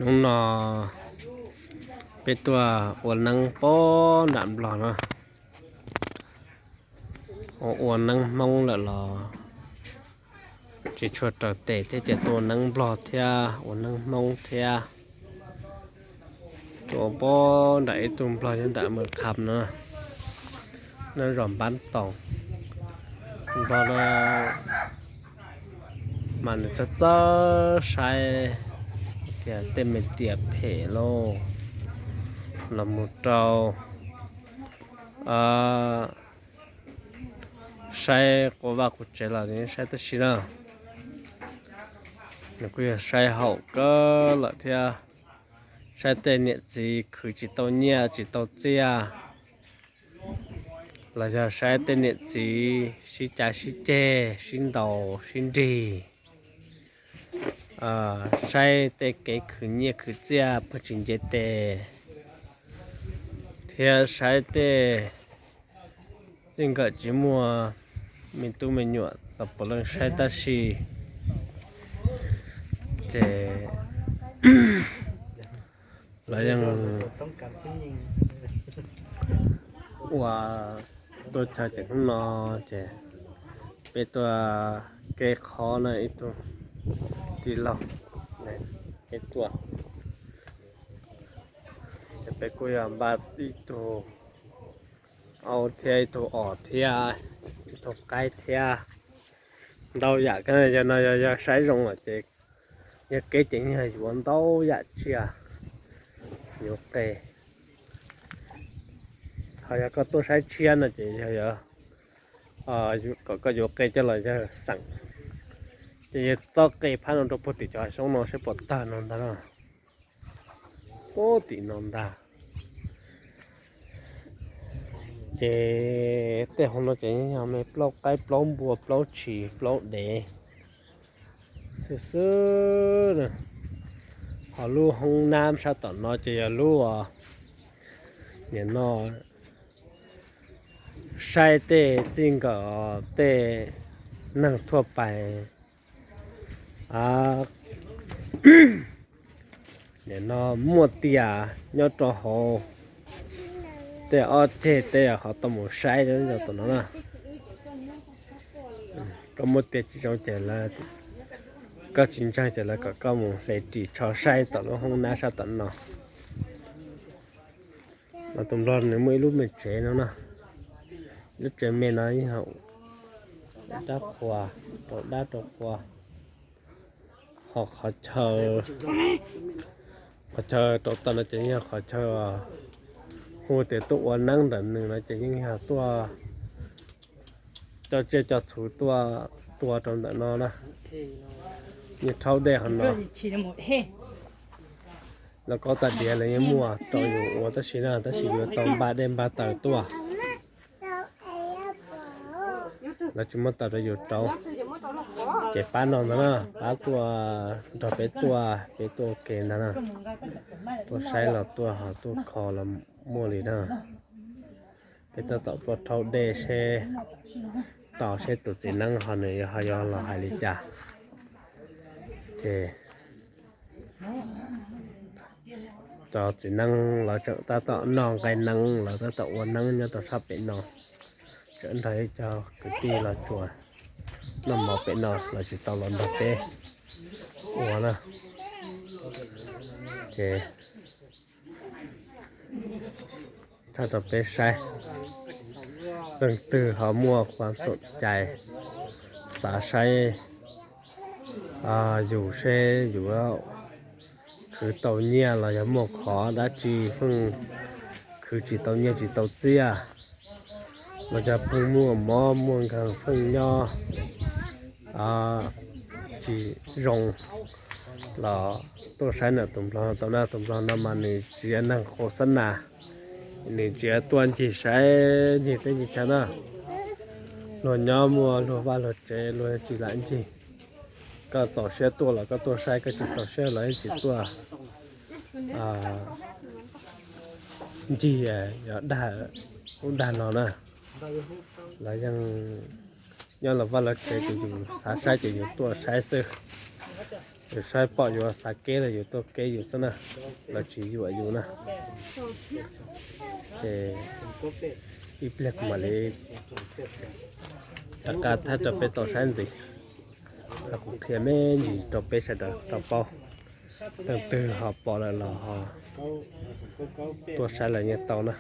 Hnub no peb tuaj ua neeb pob nram Nplog no, ua neeb Hmoob lawm los tsis tshua raws tes thiab ces tuaj ua neeb Nplog thiab ua neeb Hmoob thiab. Tuaj ua pob nram ib tug Nplog nyob nram Mws Kham no, nyob zos Npab Toom. Nplog no mas nws txawj txawj saib tias tej me tias phem lauj, los mus rau saib quas vaj quas tsev los nws saib tab sis na, nws kuj yog saib haum kawg lawm thiab. Saib tej niam txiv khwv tsis tau nyiaj tsis tau txiaj, los yog saib tej niam txiv sib cav sib ceg sib ntaus sib nrig, saib tej kev khwv nyiaj khwv txiaj puag tsis nce tes, thiab saib tej txij nkawm tsis muaj me tub me nyuam tau puav leej saib tab sis ces los yeej ua tuaj chaw ces hnub no ces peb tuaj kev qhov no ib tug tij laug peb tuaj ces peb kuj yog npaj ib tug aub thiab ib tug os thiab ib tug qaib thiab ntau yam. Yog no yog saib zoo lawm ces yog kev ces yog yuav ntau yam tsiaj yuav qe. Ho yog koj tuaj saib tshiab no ces yog kom koj yuav qe coj los yawg xeem, ces yawg txob qe phab no rau puag tim cov hav xyoob no saib puas tawg no ntag na. Puag tim no ntag. Ces tej hauv no ces yog me plaub qaib plaub npua plaub tshis plaub dev xwb xwb. Ho lub hoob nab sab tom no ces yog lub nim no saib tej txij nkawm tej neeg thuaj pais nim no muaj tias nyob rau hauv tej ob ceg tej ho tau mus saib tom no na. Koj muaj tias tsis zoo ces lawv, koj tsis ntseeg ces lawv kom koj mus hle ris tsho saib tom lub hoob nab sab tom no. Los tus nplog nws muaj ib lub me tsev no na, lub tsev me no rab qhuas, rau dab rau qhua. Ho qhov chaw, qhov chaw rau tom no ces yog qhov chaw hu tias tuaj ua neeb ntawm nws no ces yeej yog tuaj coj tsiaj coj txhu tuaj tua rau ntawm no na. Yeej rhaub dej qhov no. Los kob tas diav los yeej muaj rau yus ua tab sis na, tab sis yuav tau npaj dej npaj taws tuaj. Lawv tsis muab taws rau yus rauv. Ces pab no ntag na, pab tuaj nrog peb tuaj, peb tuaj ua ke ntag na. Tuaj saib los tuaj, ho tuaj kho los muaj li na. Peb tab tom tuaj rhaub dej seb, tos seb tus txiv neeb ho nws ho yuav los hais li cas. Ces cov txiv neeb lawv tseem tab tom noj nqaij neeb, lawv tab tom ua neeb nyob rau sab pem no. Tseem nrog ib co kwv tij los tsuas noj mov pem no, lawv tsis tau los nrog peb ua na. Ces thaij rau peb saib, leej twg ho muaj khuam xoom cai xav saib yus seb yus khwv tau nyiaj los yog muaj qhov dab tsi pheej khwv tsis tau nyiaj tsis tau txiaj, los yog pheej muaj mob muaj nkeeg pheej nyob tsis zoo los tuaj saib ntawm tus nplog no tau na. Tus nplog no mas nws tsis yog neeg qhua xab nas, nws tsis yog tuaj ncig saib ncig teb ncig chaw na. Luag nyob muaj luag vaj luag tsev, luag tsis lam ncig. Koj txaus siab tuaj los koj tuaj saib, koj tsis txaus siab los yeej tsis tuaj ncig, yog dag ub dag no na. Los yeej nyob los vaj los tsev ces yus xav saib ces yus tuaj saib xwb. Yus saib pom yus xav keb los yus tuaj keb yus xwb na, lawv tsis yuam yus na. Ces ib pliag kuv mam li rov qab thaij rau peb tau saib ntxiv, ho kuv qhia me ntsis rau peb sawv daws tau paub. Leej twg ho pom lawm los ho tuaj saib lawm yeej tau na.